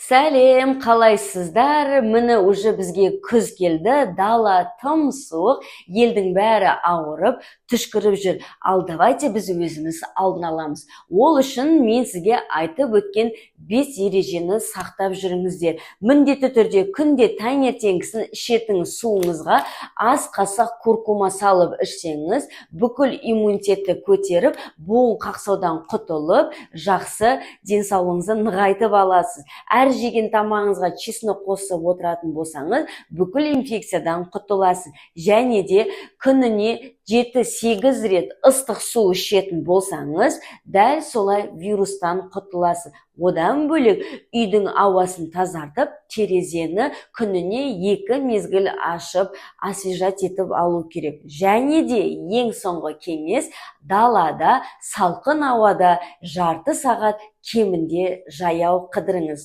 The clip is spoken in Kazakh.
Сәлем, қалайсыздар? Міне, уже бізге күз келді, дала тым суық, елдің бәрі ауырып, түшкіріп жүр. Ал давайте біз өзіміз алдын аламыз. Ол үшін мен сізге айтып өткен бес ережені сақтап жүріңіздер. Міндетті түрде күнде таңертеңгісін ішетін суыңызға ас қасық куркума салып ішсеңіз, бүкіл иммунитетті көтеріп, буын қақсаудан құтылып, жақсы денсаулығыңызды нығайтып аласыз. Әр жеген тамағыңызға чеснок қосып отыратын болсаңыз, бүкіл инфекциядан құтыласыз. Және де күніне 7-8 рет ыстық су ішетін болсаңыз, дәл солай вирустан құтыласыз. Одан бөлек, үйдің ауасын тазартып, терезені күніне екі мезгіл ашып, освежать етіп алу керек. Және де ең соңғы кеңес: далада салқын ауада жарты сағат кемінде жаяу қыдырыңыз.